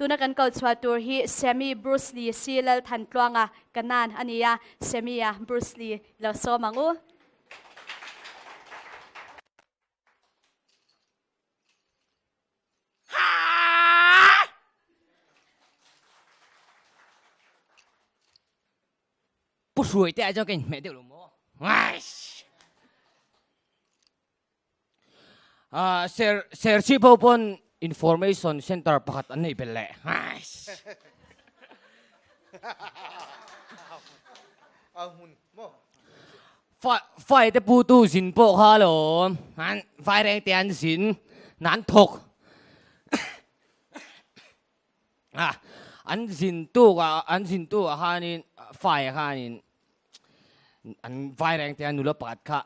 Tuna kan ko chhuah tur hi Sammy Bruce Lee si Lalthantluanga Kanan a ni a, Sammy-a Bruce Lee lo sawm ang u. Pu hruai te ah chuan ka inhmeh deuh lo maw? Ah, ser serchhip ho pawn information center pakhat an nei belh leh. Fai te pu tu zin pawh kha alawm, an vai reng te an zin, an thawk. A an zin tuk ah an zin tuk ah khanin fai ah khanin an vai reng te a nula pakhat kha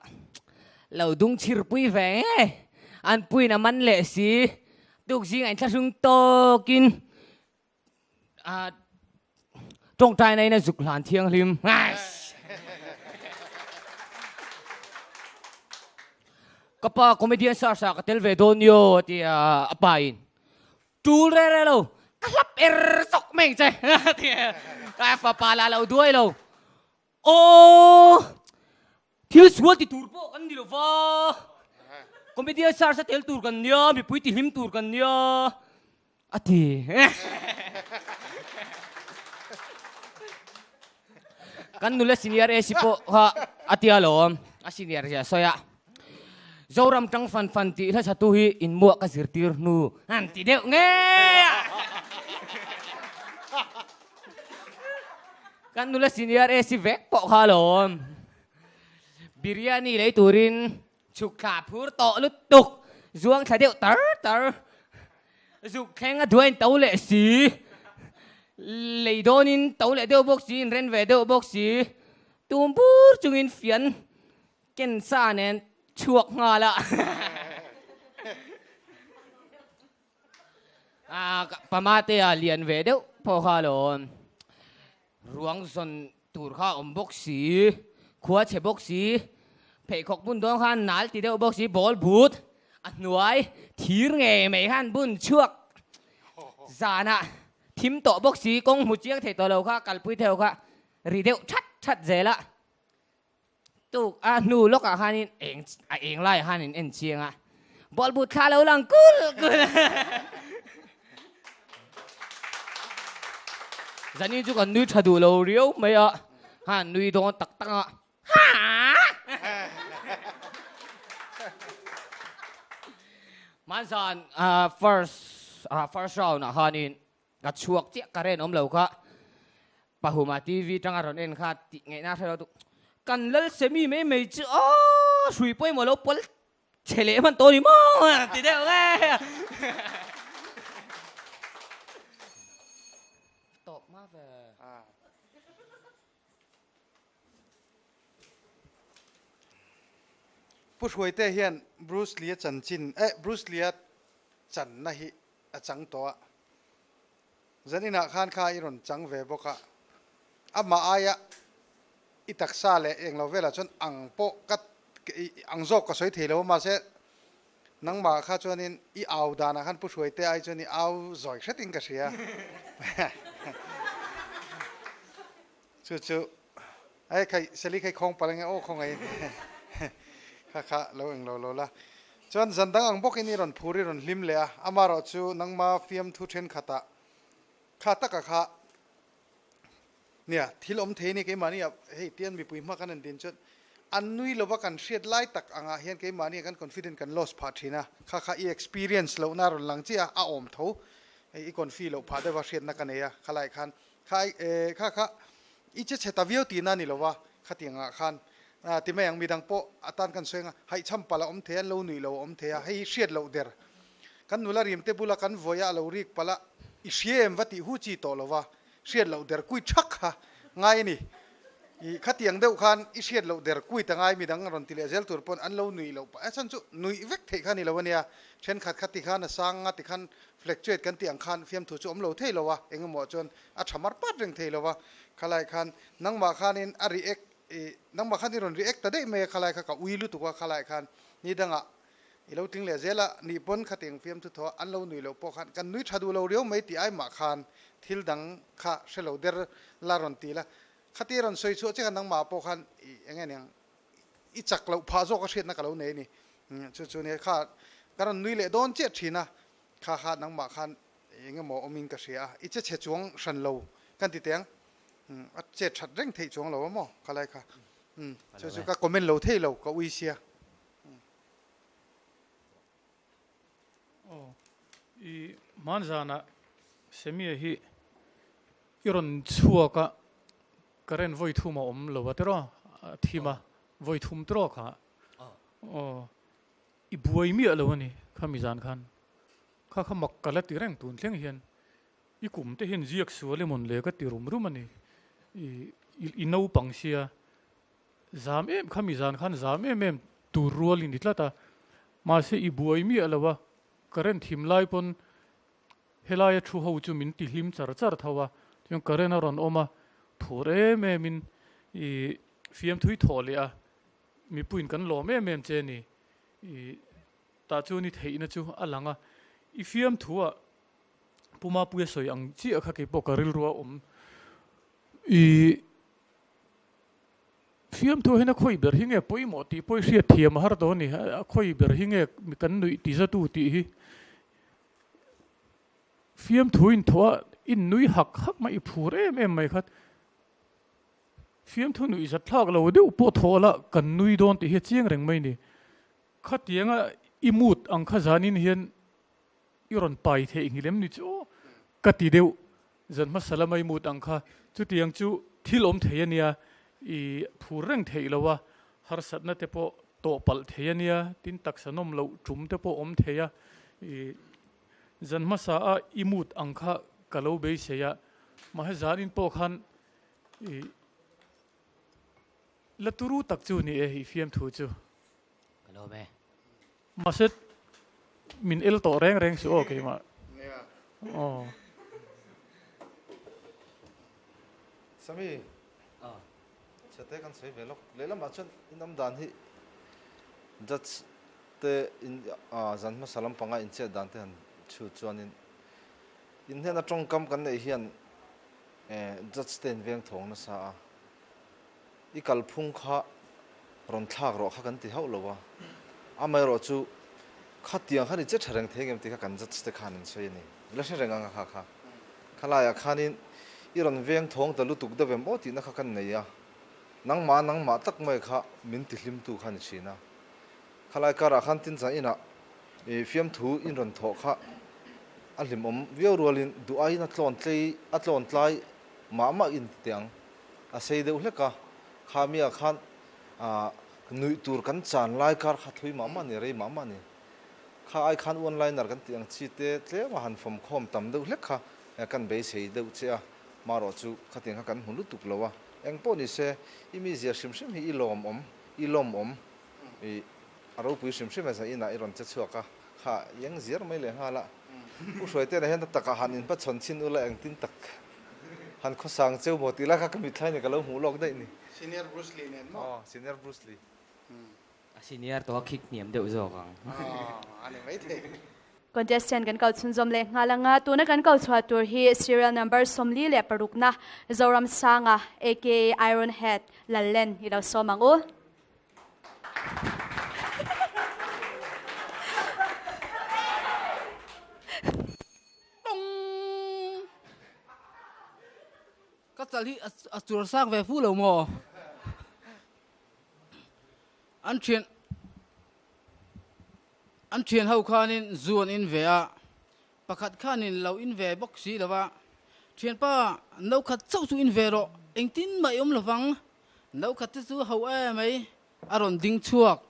lo dung chhir pui ve nge an puiin a man leh si tuk zing a inthlahrung tawkin ah tawngtaina in a zuk hlan thianghlim ka pa comedian star sa ka tel ve dawn nio a ti a a pa in Tul re re lo, ka hlap er sawk mai che ka fapa lah lo duai lo. Aw, thil sual ti tur pawh kan ni lo va, comedian search a tel tur kan nia, mipui ti hlim tur kan nia a ti. Kan nula senior AC pawh kha a tia lo, a senior zia sawi a. Zoram tang fan fan tih hla satu hi inmuah ka zirtir hnu an ti deuh ngei a. Kan nula senior AC vek pawh kha alawm. Biryani lei turin chhuk thla phur tawh lutuk, zuang thla deuh tar tar. Zuk thleng a duain to leh si, lei dawnin to leh deuh bawk si, inren ve deuh bawk si, tum bur chungin fian Ken sa nen chhuak nghal a. Ah, pamate a lian ve deuh pawh kha alawm. Ruang zawn tur kha a awm bawk si, khua chhe bawk si, pheikhawk bun dawn khan nal ti deuh bawk si, ball but a hnuai thir ngei mai khan bun chhuak zanah thim tawh bawk si, kawng hmu chiang thei tawh lo kha kalpui theuh kha ri deuh that that zel a. Tuk a hnu lawkah khanin eng a eng laiah khan in en chiang a, bawlhbut thla lo lang kul kul. Zanin chu kan nui tha duh lo riau mai a, han nui dawn tak tak a, Haa! Hmanzan first first round ah khanin ka chhuak chiah ka ren awm lo kha Pahuma TV tanga rawn en kha tih ngaihna a hre lo tu. Kan lal semi mai mai chu aw hrui pawimawh lo pawl chhe leh hman tawh ni maw a ti deuh nge. Tawp hma ve. Pu Hruaite hian Bruce Lee-a chanchin eh Bruce Lee-a channa hi a chang tawh a. Zan inah khan kha i rawn chang ve bawk a, amah aia i taksa leh englo velah chuan ang pawh ka ang zawk ka sawi thei lo a, mahse nangmah kha chuanin i au danah khan Pu Hruaite ai chuan i au zawi hretin ka hria. Chu chu ai khai Sally khai khawng palh ange aw khawngaih kha kha lo englo lo la. Chuan zan dang ang bawkin i rawn phur i rawn hlim leh a, amaherawh chu nangma fiamthu thenkhatah kha taka kha nia thil awm thei a ni keimahni ah hei tian mipui hma kan han din chuan an nui lova kan hriat lai tak angah hian keimahni ah kan confident kan loss phah thin a, kha kha i experience lohna a rawn lang chiah a, a awm tho hei i confi loh phah deuh a hriatna ka nei a, khalai khan Kha eh kha kha i che chhe ta viau tihna a ni lo va, khatiang ah khan ti mai ang, midang pawh atan kan sawi ang a, haihchham palh a awm thei a, an lo nuih lo a awm thei a, hei hi hriat loh der. Kan nula rim te bula kan vawi a, a lo rik palh a, i hria em va tih hu chi tawh lo va, hriat loh der kui thak kha ngai a ni. I khatiang deuh khan i hriat loh der kui ta ngai midang rawn ti leh zel tur pawn an lo nuih loh pah a, chhan chu nuih vek theih kha a ni lo a nia, thenkhat kha ti khan a sang a ti khan Fluctuate kan tih ang khan fiamthu chu awm lo thei lo a, eng emaw chuan a tha mar pat reng thei lo a, khalai khan nangmah khanin a react i nangmah khan i rawn react ta daih mai a, khalai kha ka ui lutuk a, khalai khan ni dangah I lo tling leh zel a, nih pawn khatiang fiamthu thaw an lo nui loh pawh khan kan nui tha duh lo riau mai tih ai mah khan thil dang kha hre lo der la rawn ti la. Khatia rawn sawi chhuah che khan nangmah pawh khan i eng nge niang i chak loh phah zawk a hriatna ka lo nei a ni. Chu chu nia kha ka rawn nui leh dawn chiah thin a, kha kha nangmah khan eng emaw awmin ka hria a, i che chhe chuang hran lo kan ti teh ang. A chet that reng theih chuang lo a maw khalai kha. Chu chu ka comment lo thei lo ka ui sia. Aw, i hmanzanah Semia hi i rawn chhuak a, current vawi thum a awm lo a tiraw, a thim a, vawi thum tiraw kha. Aw, i buai miah lo a ni khami zan khan. Kha kha mak ka la ti reng tun thleng hian. I kum te hian ziak sual emawn le ka ti rum rum a ni. I i naupang sia Zam em kha mi zan khan zam em em tur rual i ni tlat a, mahse i buai miah lo a, current thim lai pawn helaia thu ho chu min ti hlim char char tho a, chuan current a rawn awm a, phur em em in i fiamthui thawh leh a, mipuiin kan lawm em em che ni, i tah chuan i theihna chu a lang a, i fiamthuah Pu Mapuia sawi ang chiah kha keipawh ka rilru a awm i. Fiamthu hian a khawi ber hi nge pawimawh tih pawh i hriat thiam a har dawn a ni. A khawi ber hi nge kan nuih ti zatu tih hi. Fiamthu inthawh a innui hak hak mai i phur em em mai kha. Fiamthu nuih zat thlak lo deuh pawh thawh la kan nui dawn tih hi a chiang reng mai a ni. Khatianga i mood ang kha zanin hian i rawn pai theih nghilem ni chu aw ka ti deuh zan hmasa lama i mut ang kha chutiang chu thil awm thei a nia i phur reng theih lo a harsatna te pawh tawh palh thei a nia tin taksa nawm loh tum te pawh awm thei a i zan hmasa a i mut ang kha ka lo beisei a mahse zanin pawh khan i la turu tak chu ni e i fiamthu chu. Ka lawm e. Mahse min el tawh reng reng suh aw keimah. Aw. Sami, chhete kan sawi ve lawk. Lehlamah chuan in awm dan hi judge te in zan hmasa lampanga in chet dan te han chhut chuanin in hnena tawngkam kan neih hian judge te in veng thawng nasa a. I kalphung kha rawn thlak rawh kha kan ti hauh lo a, amaherawh chu khatiang khan i che tha reng thei ngem tih kha kan judge te khan an sawi a ni. I la hre reng ang a kha kha. Khalaiah khanin i rawn veng thawng ta lutuk deuh em aw tihna kha kan nei a, nangmah nangmah tak mai kha min ti hlimtu kha ni thin a. Khalai karah khan tin inah i fiamthu in rawn thawh kha a hlimawm viau rualin duh aiin a tlawn tlei a tlawn tlai mah mah in ti teh ang. A sei deuh hlek a, kha mi ah khan nuih tur kan chan lai kar kha thui mah mah a ni, rei mah mah a ni. Kha ai khan one liner kan tih ang chi te tlem a han fawmkhawm tam deuh hlek kha kan beisei deuh che a, marawh chu khatiang kha kan hmu lutuk lo a. Eng pawh ni se, i mizia hrim hrim hi i lawmawm, i lawmawm, i a ropui hrim hrim e zainah i rawn che chhuak a, kha i eng ziar mai leh nghal a. Pu Hruaitena hian a takah han inhmachhawn chhin ula engtin tak Han khawsang cheu maw tih lai kha ka mitthla in ka lo hmuh lawk daih ni. Senior Bruce Lee nen maw? Aw, Senior Bruce Lee. A senior tawh a khik hniam deuh zawk ang. Aw, a ni maithei. Contestant kan kal chhunzawm leh nghal anga tuna kan kal chhuah tur hi serial number 46 na Zoramsanga aka Iron Head Lallen i lo sawm ang u. Ka chal hi a chur sang ve fu lo maw? An thian an thian ho khanin zu an in ve a, pakhat khanin lo in ve bawk si lo va, Thianpa, no khat chauh chu in ve rawh, engtin mah i awm lo vang, no khat te chu ho em mai, a rawn ding chhuak.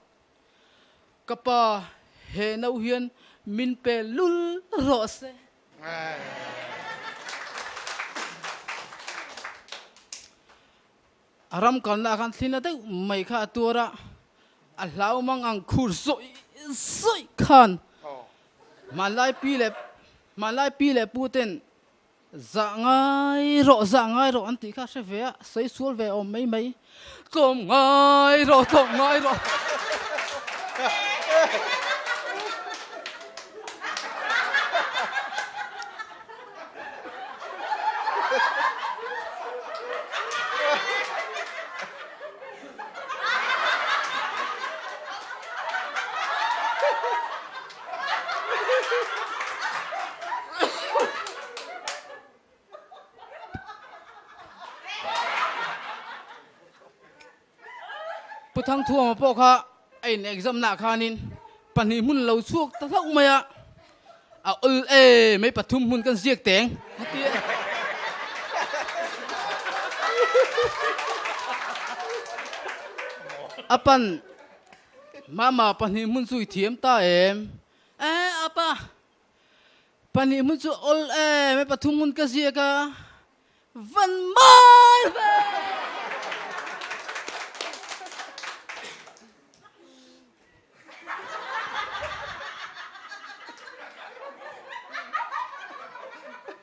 Ka pa, he no hian min pe lul rawh se. A ram kalna ah khan thlina deuh mai kha a tuar a, a hlau mang ang khur zawih zawih khan hmanlai pi leh hmanlai pi leh pu ten Zah ngai rawh, zah ngai rawh an tih kha hre ve a, sawi sual ve awm mai mai. Tlawm ngai rawh, tlawm ngai rawh. Thangthuama pawh kha a in exam naah khanin pahnih hmun lo chhuak ta hlauh mai a, a awl e mai pathum hmun kan ziak teng a ti a. A pan mama pahnih hmun chu i thiam ta em? E apa pahnih hmun chu awl e mai pathum hmun ka ziak a. Van mawi ve!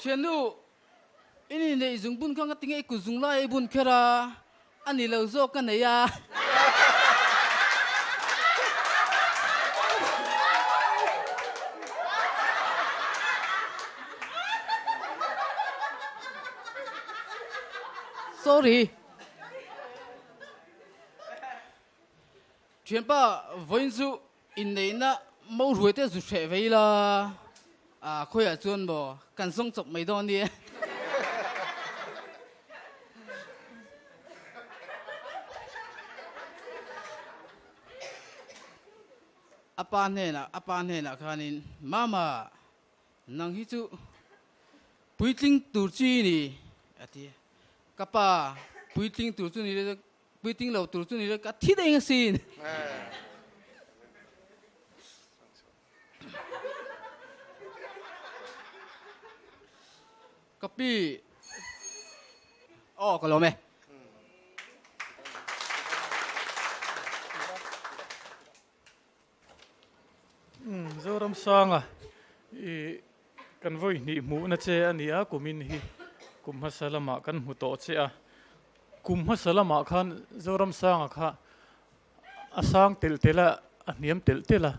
Thiannu, i ni neih zung bun kha ngatinge i kut zung lai i bun kher a, a ni lo zawk ka nei a. Sorry. Thianpa vawiin chu inneihna mo hruai te zu hreh vei la, a khawiah chuan maw kan zawng chawp mai dawn nia. A pa hnenah a pa hnenah khanin Mama nang hi chu puitling tur chi i ni a ti a, ka pa puitling tur chu ni le puitling lo tur chu ni le ka thi daih asin. Ka pi aw ka lawm e. Zoram Sanga i kan vawi hnih hmuhna che a ni a, kumin hi kum hmasa lamah kan hmu tawh che a. Kum hmasa lamah khan Zoram Sanga kha a sang telh telh a, a hniam telh telh a.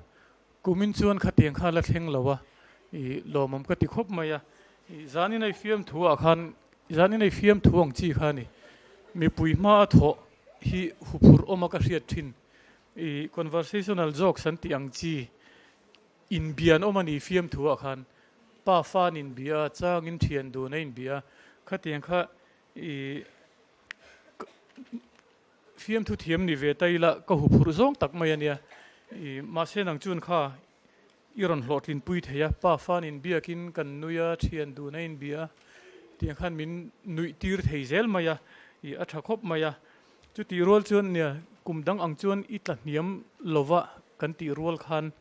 Kumin chuan khatiang kha la thleng lo a, i lawmawm ka ti khawp mai a. I zanin a i fiamthu ah khan, zanin a i fiamthu ang chi kha a ni. Mipui hma a thawh hi huphurh awm a ka hriat thin. I conversational jokes an tih ang chi inbian awm a ni fiamthu ah khan. Pa fa an inbia a, changin thian dun a inbia a, khatiang kha i Fiamthu thiam ni ve ta ila ka huphurh zawng tak mai a nia. I mahse nang chuan kha i rawn hlawhtlin pui thei a, pa fan in biakin kan nui a, thian dun a inbia a, tiang khan min nuih tir thei zel mai a, i a tha khawp mai a. Chutih rual chuan nia kum dang ang chuan i tla hniam lova kan tih rual khan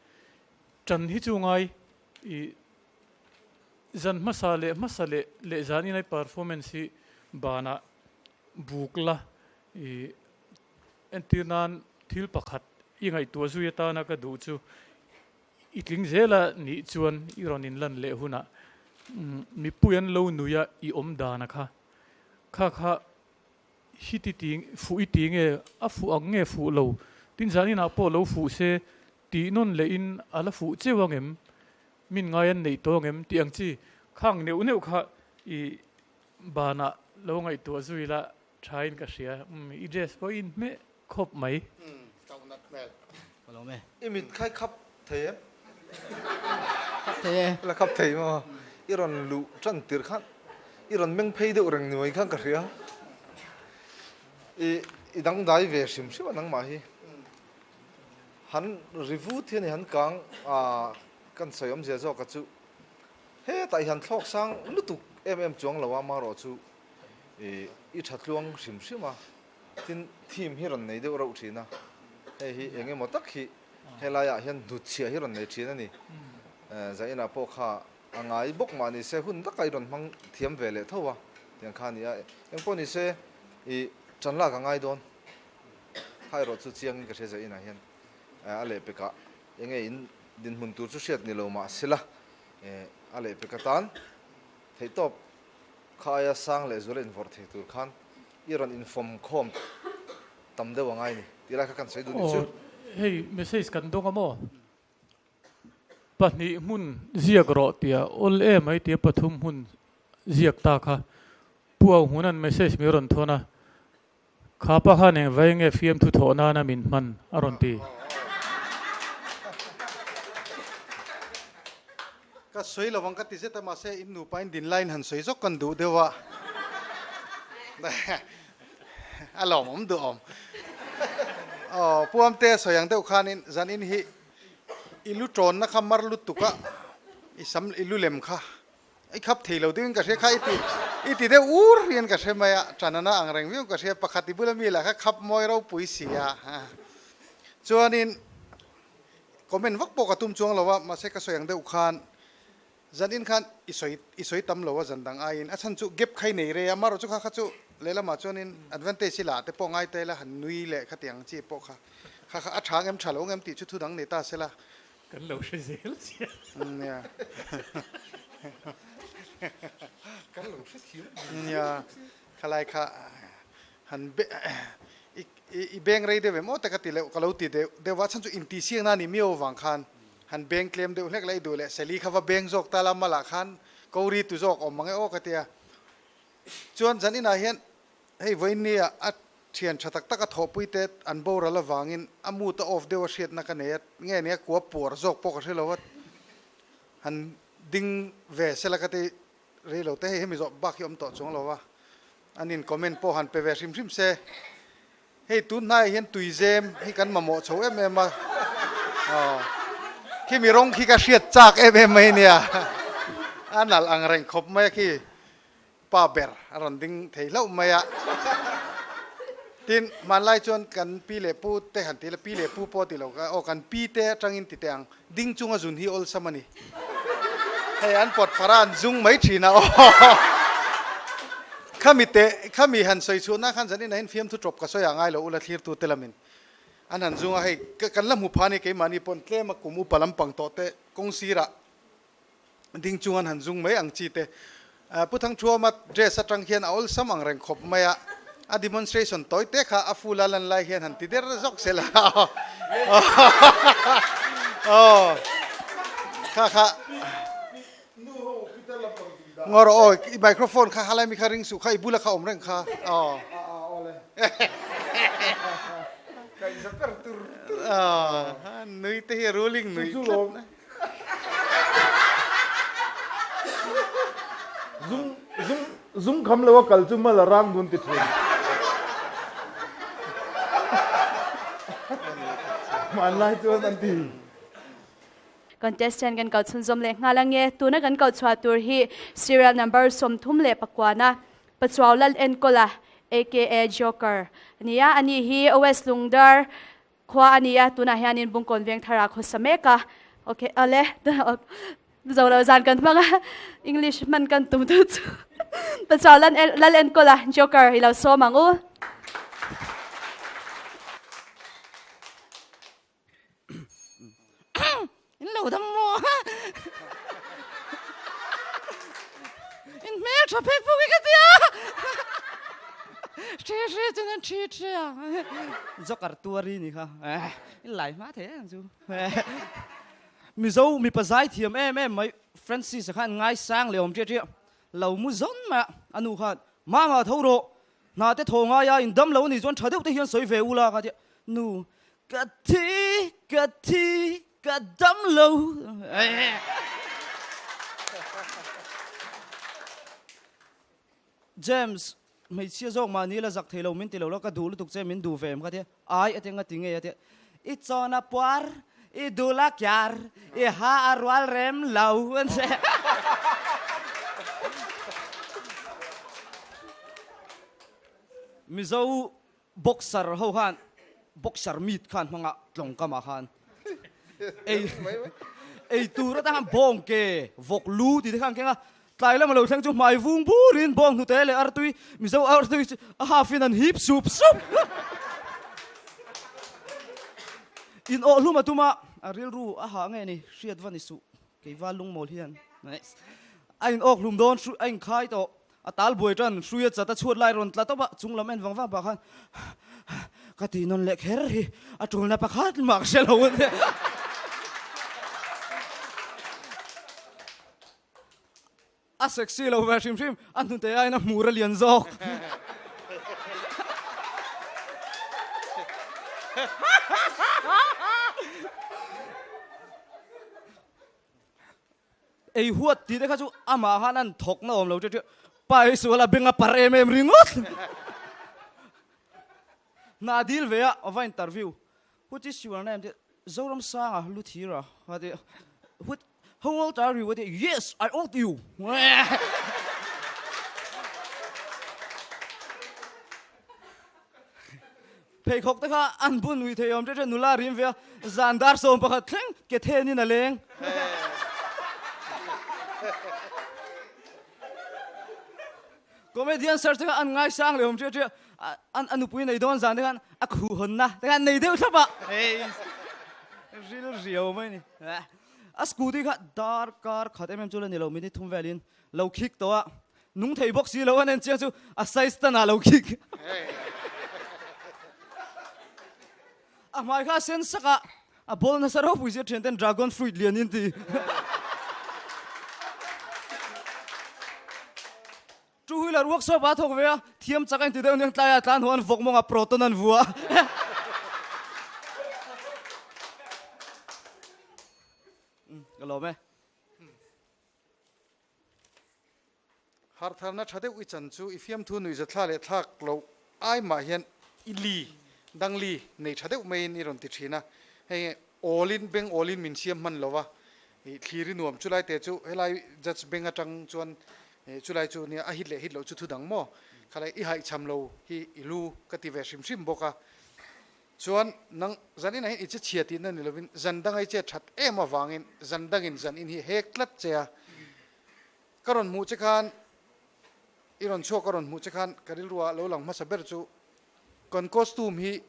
tan hi chu ngai i zan hmasa leh hmasa leh leh zanin a i performance hi banah buk la i entir nan thil pakhat i ngaihtuah zui atana ka duh chu i tling zela nih chuan i rawn inlan leh hunah mipui an lo nui a i awm dana kha kha kha hi ti ti fuh i ti nge a fuh ang nge fuh lo tin zaninah pawh lo fuh se tih nawn lehin a la fuh cheu ang em min ngai an neih tawh ang em tih ang chi khang neuh neuh kha i Banah lo ngaihtuah zui la thain ka hria. Umm i dress pawh i inhmeh khawp mai. Umm chauh nat hmel. Ka lawm e. I mit khai khap thei em? Khap thei e. La khap thei maw? I rawn luh tan tir khan i rawn meng phei deuh reng ni mai khan ka hria. I i dangdai ve hrim hrim a nangmah hi. Han review thian i han kang a kan sawi awmzia zawk a chu. Hetah hian thlawk sang lutuk em em chuang lo a, amaherawh chu i tha tluang hrim hrim a, tin theme hi rawn nei deuh reuh thin a, hei hi eng emaw tak hi helaiah hian hnutchhiah hi rawn nei thin a ni. Zainah pawh kha a ngai bawk mah ni se hun takah i rawn hmang thiam ve leh tho a, tiang kha a ni a, engpawh ni se i tan lak a ngai dawn, kha erawh chu chiangin ka hria Zainah hian a lehpekah enge in dinhmun tur chu hriat ni lo mah sela A lehpek atan theihtawp kha aia sang leh zuala invawrh thei tur khan i rawn infawm khawm tam deuh angai ni tih lai kha kan sawi duh ni chu. Aw hei message kan dawng a maw? Pahnih hmun ziak rawh tia awl em mai tia pathum hmun ziak ta kha Pu Auhmuna'n message min rawn thawn a, Kha pa khan eng vai nge fiamthu thawh nana min hman a rawn ti. Ka sawi lo ang ka ti zet a, mahse in nupa in din laiin han sawi zawk kan duh deuh a, a lawmawm duhawm. Aw Pu Amte sawi ang deuh khanin zanin hi i lu tawnna kha mar lutuk a, i sam i lu lem kha i khap thei lo deuhin ka hria kha i ti i ti deuh ur hian ka hre mai a, tanana ang reng viau ka hria pakhat i bula mi lah kha khap mawi ropui si a. Chuanin comment vak pawh ka tum chuang lo a, mahse ka sawi ang deuh khan Zanin khan i sawi i sawi tam lo a zan dang aiin a chhan chu gap kha i nei rei a, amaherawh chu kha kha chu lehlamah chuanin advantage i la te pawh ngai ta ila han nui leh khatiang chi pawh kha kha kha a tha ngem tha lo ngem tih chu thu dang nei ta sela. Kan lo hre zel sia. Nia. Kan lo hre thiam. Nia. Khalai kha han be i i beng rei deuh em aw te ka ti leuh ka lo ti deuh deuh a, a chhan chu intihsiakna a ni miau avang khan Han beng tlem deuh hlek la i duh leh Sally kha va beng zawk ta la malah khan ko ri tu zawk awm mang e aw ka ti a. Chuan zan inah hian hei vawiin nia a thian tha tak tak a thawhpui te an boral avangin a mood a off deuh a hriatna ka nei a, nge nia kua puar zawk pawh ka hre lo a, han ding ve sela ka ti rei lo te hei hemi zawh bak hi awm tawh chuang lo a, an in comment pawh han pe ve hrim hrim se. Hei tun hnaiah hian tuizem hi kan mamawh chho em em a, aw khi mi rawng khi ka hriat chak em em mai nia, a nalh ang reng khawp mai a khi pa ber a rawn ding thei hlauh mai a. Tin, hmanlai chuan kan pi leh pu te han ti la, pi leh pu pawh ti lo ka, aw kan pi te atangin ti teh ang, ding chunga zun hi awlsam a ni. Hei an pawt phar a an zung mai thin a aw. Khami te khami han sawi chhuahna khan zanin ah hian fiamthu tawp ka sawi ah ngai lo ula thlirtu te lamin an han zung a hei kan la hmu pha ni keimahni pawn tlem a kum upa lampang tawh te kawng sirah ding chung an han zung mai ang chi te Pu Thangthuama dress atang hian a awlsam ang reng khawp mai a a demonstration tawi te kha a full a lan lai hian han ti der zawk sela aw kha kha Ngawr aw i microphone kha halai mi kha ring suh kha i bula kha awm reng kha aw aw nui te hi ruling nui tlat Zung zung zung kham lo a kal chu mal a rang dun ti thin. Hmanlai chuan an ti. Contestant kan kal chhunzawm leh nghal ange. Tuna kan kal chhuah tur hi serial number 34 Pachuau Lal Enkawla aka Joker a ni a. Ani hi OS Lungdar khua a ni a, tunah hianin Bungkawn Vengthara khawsa mek a. Ok, awle, zo lo zan kan hmang a, English hman kan tum tu chu Pachuau Lal Enkawla Joker i lo sawm ang u. In lo dam maw? In hmel tha phek phuk i ka tia. Hre hre chuan an thi thi a. Joker tuari ni kha. In lai hma thei ang chu. Mizo mipa zai thiam em em mai Francis a khan ngaisang leh awm ṭiah ṭiah. Lo mu zawn mai a, a nu khan Mama tho rawh, hna te thaw ngai a, in dam lo a nih chuan ṭha deuh te hian sawi ve ula ka tia. Nu, ka thi, ka thi, ka dam lo. James, hmeichhia zawk mahni la zak thei lo min ti lo la, ka duh lutuk che min duh ve em ka tia. Ai a ti nga ti ngei a tia. I chawn a puar, i dul a kiar, i ha a rual rem lo an ti. Mizo boxer ho khan boxer meat khan hmanga tlawng kamah khan ei ei tur atang khan bawng ke vawk lu tih te khan keng a tlai lama lo thleng chu hmai vung burin bawng hnute leh artui Mizo artui chu a half in an hip sup sup in awh hlum a tum a a rilru a hah nge ni hriat va ni suh keiva lungmawl hian a in awk hlum dawn a inkhai tawh A tal buai tan hrui a chat a chhuat lai rawn tla tawp a, chung lam en vang vang pah khan ka tih nawn leh kher hi a tulna pakhat mah ka hre lo a nia. A sexy lo ve hrim hrim, a hnute aiin a hmur a lian zawk. Ei huat tih te kha chu amah khan an thawk na awm lo ṭiah ṭiah. Pa hi sual a beng a par em em ringawt. Hna dil ve a, va interview. What is your name? Zoramsanga Luthira a ti. What, how old are you? A ti. Yes, I old you. Pheikhawk te kha an bun ui thei awm ṭe ṭe nula rim ve a, zan dar 11 thleng ke thenin a leng. Comedian search te kha an ngaisang leh awm ṭe ṭe a, an a nupui nei dawn zan te khan a khuh hawnna te khan nei deuh thlap a, hei ril riau mai ni. A scooty kha dar kar khat em em chu la ni lo, minute thum velin lo khik tawh a, Nung thei bawk si lo an en chiang chu a size tan ah lo khik. A hmai kha a sen sak a, a bawl nasa ropui zia thian ten dragon fruit lian in ti. Two wheeler workshop ah thawk ve a, thiam chak a inti deuh aniang tlai ah tlan haw an vawk mawng ah proton an vua. Ka lawm e. Hartharna tha deuh i chan chu i fiamthu nuihza thla leh thlak loh ai mah hian i li, dang li, nei tha deuh maiin i rawn ti thin a. Hei awlin, beng awlin min siam hman lo va, i thlir i nuam chulai te chu helai judge beng atang chuan chulai chu nia a hit leh hit loh chu thu dang maw? Khalai i haihchham lo hi i lu ka ti ve hrim hrim bawk a. Chuan nang zan inah hian i che chhia tihna ni lovin zan danga i che that em avangin zan dangin zan in hi hek tlat che a. Ka rawn hmuh che khan, i rawn chhuak ka rawn hmuh che khan ka rilruah lo lang hmasa ber chu kan costume hi,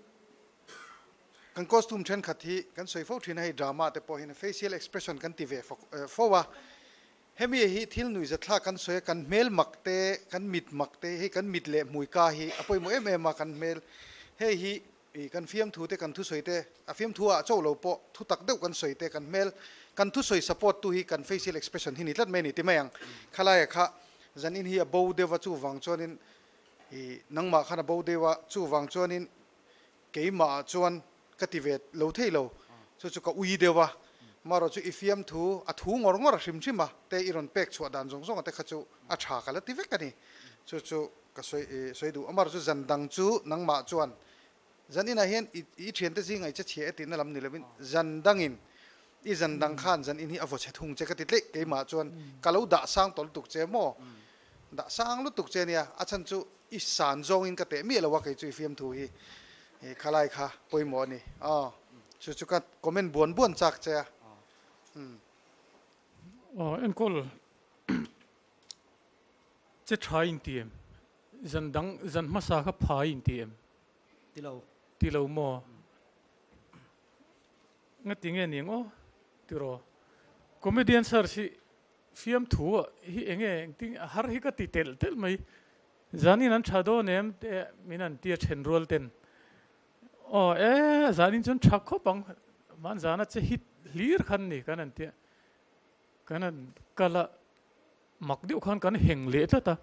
kan costume thenkhat hi kan sawi fo thin a, hei drama te pawh hian facial expression kan ti ve fo a. Hemi hi thil nuihzathlak kan sawi a, kan hmel mak te, kan mit mak te, hei kan mit leh hmui ka hi a pawimawh em em a, kan hmel hei hi i kan fiamthu te, kan thusawi te, a fiamthu ah chauh lo pawh thu tak deuh kan sawi te, kan hmel, kan thusawi support tu hi kan facial expression hi ni tlat mai a ni ti mai ang. Khalaia kha zanin hi a bo deuh a, chuvang chuanin i nangmah khan a bo deuh a, chuvang chuanin keimah ah chuan ka ti ve lo thei lo, chu chu ka ui deuh a, marawh chu i fiamthu a thu ngawr ngawr a hrim hrim a, te i rawn pek chhuah dan zawng zawng a te kha chu a tha ka la ti vek a ni, chu chu ka sawi sawi duh a, marawh chu zan dang chu nangmah chuan zan inah hian i i thiante zingah i che chhia e tihna lam ni lovin zan dangin i zan dang khan zan in hi a vaw chhe thung che ka ti tleih keimah chuan ka lo dah sang tawh lutuk che maw dah sang lutuk che nia a chhan chu I san zawngin ka teh miah lo a kei chu i fiamthu hi i khalai kha pawimawh a ni aw chu chu ka comment buan buan chak che a umm. Aw enkawl che tha in ti em? Zan dang zan hmasa kha pha in ti em? Ti lo. Ti lo maw? Nga ti nge ning aw tiraw? Comedian search hi Fiamthu hi enge engtin a har hi ka ti telh telh mai. Zanin an tha dawn em te min an tia then rual ten. Aw e zanin chuan tha khawp ang man zana che hit hlir khan ni kan an tia. Kan an kal a mak deuh khan kan heng leh tlat a.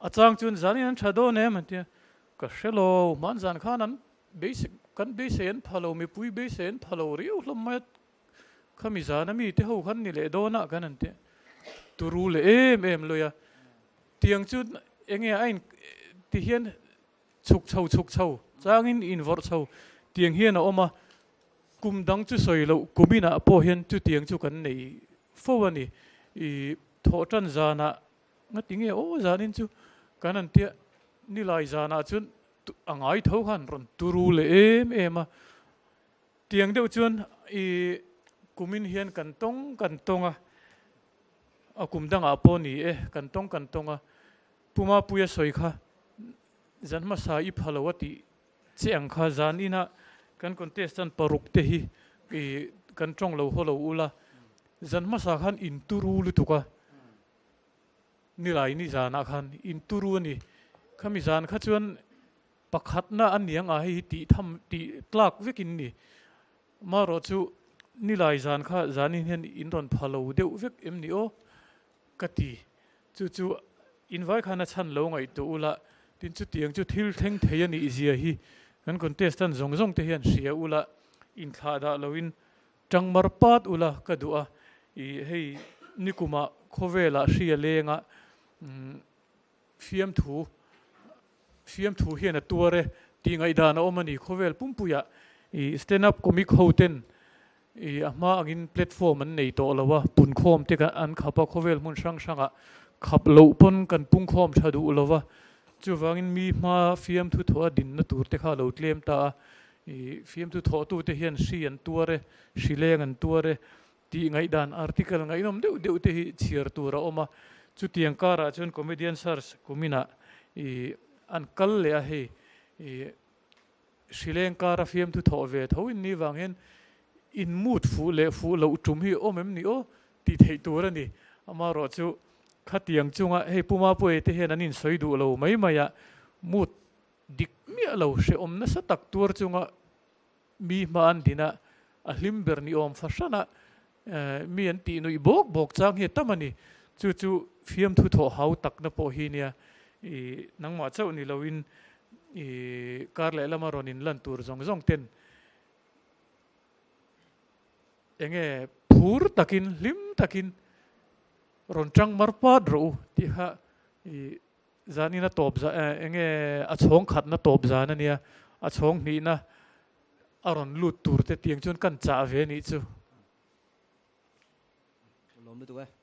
A chang chuan zanin an tha dawn em an tia. Ka hre lo man zan khan an beisei kan beisei an pha lo mipui beisei an pha lo riau hlawm mai a. Khami zana mite ho khan ni leh dawnah kan han tih turu leh em em lui a, tiang chu enge a in ti hian chhuk chho chhuk chho changin invawrh chho tiang hian a awm a, kum dang chu sawi loh kum inah pawh hian chutiang chu kan nei fo a ni, i thawh tan zanah ngati nge aw zanin chu kan han tia nilai zanah chuan a ngai tho khan rawn turu leh em em a. Tiang deuh chuan i kumin hian kan tawng kan tawng a, a kum dangah pawh ni e, kan tawng kan tawng a, Pu Mapuia sawi kha zan hmasa i pha lo a tih che ang kha zan inah kan contestant paruk te hi i kan tawng lo haw lo ula, zan hmasa khan in turu lutuk a, nilai ni zanah khan in turu a ni, khami zan kha chuan Pakhatna a niang a hei hi tih tham tih tlak vek in ni. Marawh chu nilai zan kha zanin hian in rawn pha lo deuh vek em ni aw ka ti. Chu chu in vai khan a chhan lo ngaihtuah ula tin chutiang chu thil thleng thei a nih zia hi kan contestant zawng zawng te hian hria ula inthlah dah loin tang mar pat ula ka duh a. Ih hei nikumah khawvelah hria lenga Fiamthu, Fiamthu hian a tuar e tih ngaihdan a awm a ni. Khawvel pumpuiah I stand up comic ho ten i a hma angin platform an nei tawh lo a, punkhawm te an khap a, khawvel hmun hrang hrangah khap loh pawn kan pungkhawm tha duh lo va, chuvangin mi hma fiamthu thawh a dinna tur te kha a lo tlem ta a, i fiamthu thawhtu te hian hri an tuar e, hri leng an tuar e tih ngaihdan article ngaihnawm deuh deuh te hi chhiar tur a awm a, chutiang karah chuan comedian search kuminah i an kal leh a hei i. Hrileng kara fiamthu thawh ve tho in ni vang hian in mood fuh leh fuh loh tum hi awm em ni aw tih theih tur a ni. Amaherawh chu khatiang chunga hei Pu Mapuia te hian an insawi duh lo mai mai a, mood dik miah lo hrehawm nasa tak tuar chunga mi hma an din a, a hlim ber ni awm fahran a mi an tih nuih bawk bawk chang hi a tam a ni. Chu chu fiamthu thawh hau takna pawh hi nia i nangmah chauh ni loin i kar leh lama rawn in lan tur zawng zawng ten enge phur takin hlim takin rawn tang mar pat rawh u tih kha i zanin a tawp za enge a chhawng khatna tawp zan a nia a chhawng hnihna a rawn lut tur te tiang chuan kan chah ve nih chu. Lawm lutuk e.